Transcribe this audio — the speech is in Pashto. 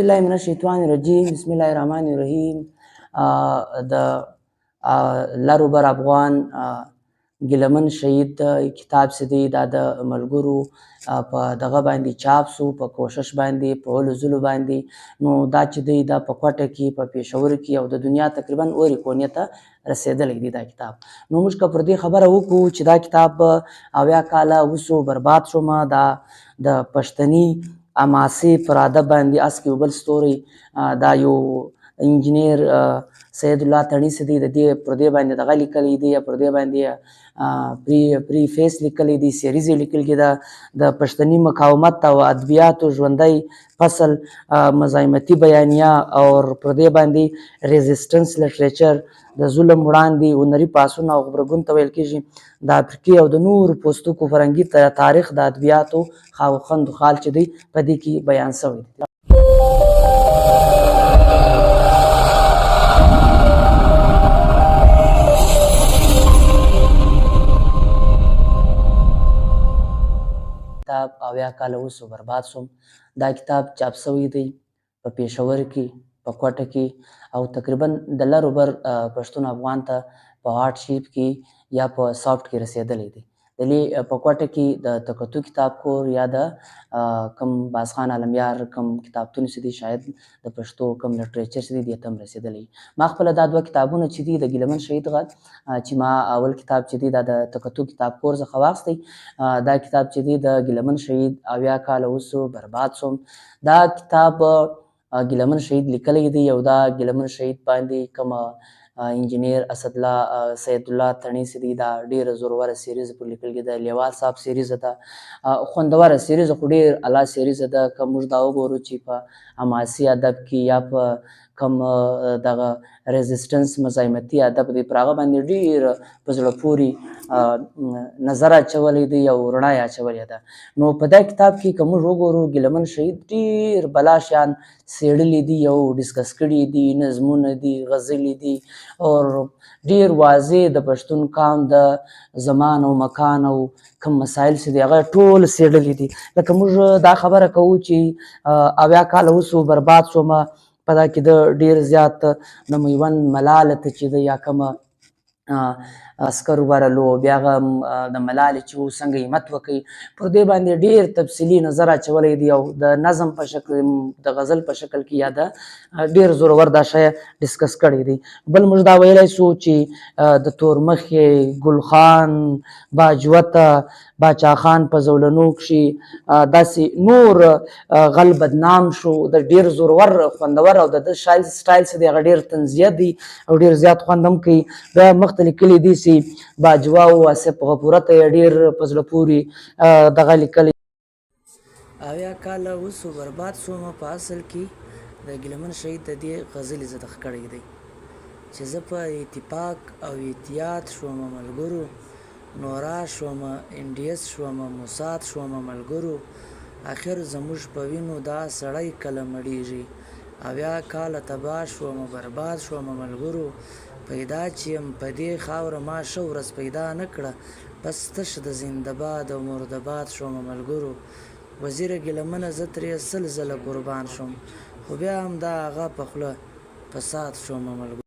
بالله من الشیطان الرجیم، بسم الله الرحمن الرحیم. د لر و بر افغان ګیلمن شهید کتاب چې دی، دا د ملګرو په دغه باندې چاپ سو، په کوشش باندې، په هلو ځلو باندې. نو دا چې دی، دا په کوټه کې، په پېښور کې او د دنیا تقریبا اورې کونې ته رسېدلی دی دا کتاب. نو موږ که پر دې خبره وکړو چې دا کتاب 70 کاله وسو برباد شوم، دا د پښتني حماسې پر ادب باندې هسک یو بل ستوری، دا یو انجنیر سید الله تڼي چې دی، د دې پر دې باندې دغه لیکلی دی، پر دې باندې preface لیکلی دی، series یې لیکل ده، د پښتني مقاومت او ادبیاتو ژوندی فصل، مزاحمتي بیانیه، او پر دې باندې resistance literature، د ظلم وړاندې هنري پاڅون او غبرګون ته ویل کېږي، د افریقې او د نورو پوستکو فرهنګي تاریخ د ادبیاتو خاوخند خال چې دی، په دې کې بیان شوی دی. کتاب 70 کاله وسو برباد شوم، دا کتاب چاپ شوی دی په پېښور کې، په کوټه کې او تقریبا د لر و بر پښتون افغان ته په hard shape کې یا په soft کې رسېدلی دی. د دې په کوټه کې د تکتو کتاب کور یا د کوم بازخان عالمیار کوم کتابتون چې دی، شاید د پښتو کوم literature چې دی، دې ته هم رسېدلی. ما خپله دا دوه کتابونه چې دي، د ګیلمن شهید غږ، چې ما اول کتاب چې دی، دا د تکتو کتاب کور څخه واخیستی. دا کتاب چې دی، د ګیلمن شهید 70 کاله وسو برباد شوم، دا کتاب ګیلمن شهید لیکلی دی. او دا ګیلمن شهید باندې کوم انجنیر اسدالله سید الله تڼي چې دی، دا ډېره زوروره series پر لیکل ده، لیوال صاحب series ده، خوندوره series، خو ډېر اعلی series ده. که موږ دا وګورو چې په حماسي ادب کې یا په کوم دغه resistance مزاحمتي ادب دی، پر هغه باندې ډېر په زړه پورې نظر اچولی دی او رڼا یې اچولې ده. نو په دا کتاب کې که موږ وګورو، ګیلمن شهید ډېر بلا شیان څېړلي دي او discuss کړي دي، نظمونه دي، غزلې دي، او ډېر واضح د پښتون قام د زمان او مکان او کوم مسایل چې دي، هغه ټول څېړلي دي. لکه موږ دا خبره کوو چې 70 کاله وسو برباد شوم، په دا کې د ډېر زیات د میوند ملاله ته چې دی، یا کومه عسکر ورلو، بیا هغه د ملالې چې و څنګه همت وکړي، پر دې باندې ډېر تفصیلي نظر اچولی دی او د نظم په شکل، د غزل په شکل کې یا د ډېر زورور دا شی discuss کړی دی. بل موږ دا ویلی سو چې د تورمخې ګلخان، باجوه ته باچا خان په زولنو کښې، داسې نور، غل بدنام شو، د ډېر زورور خوندور او د ده سټایل چې دی، هغه ډېر طنزیه دی او ډېر زیات خوند هم کوي. بیا مخته لیکلي دي چې باجوه او آصف غفوره ته یې ډېر په زړه پورې دغه لیکلی. 70 کاله وسو برباد سوم، په اصل کې د ګیلمن شهید د دې غزلې زه دغه کړی دی چې زه په اتفاق او احتیاط شوم ملګرو، نورا شوم، انډیس شوم، موساد شوم ملګرو، اخر زموږ په وینو دا سړی کله مړیږي. 70 کاله تباه شوم، برباد شوم ملګرو، پیدا چې یم په دې خاوره ما ښه ورځ پیدا نه کړه، بس تش د زنده باد او مرده باد شوم ملګرو. وزیره ګیلمنه زه ترې 100 ځله قربان شوم، خو بیا هم دا هغه په خوله فساد شوم ملګرو.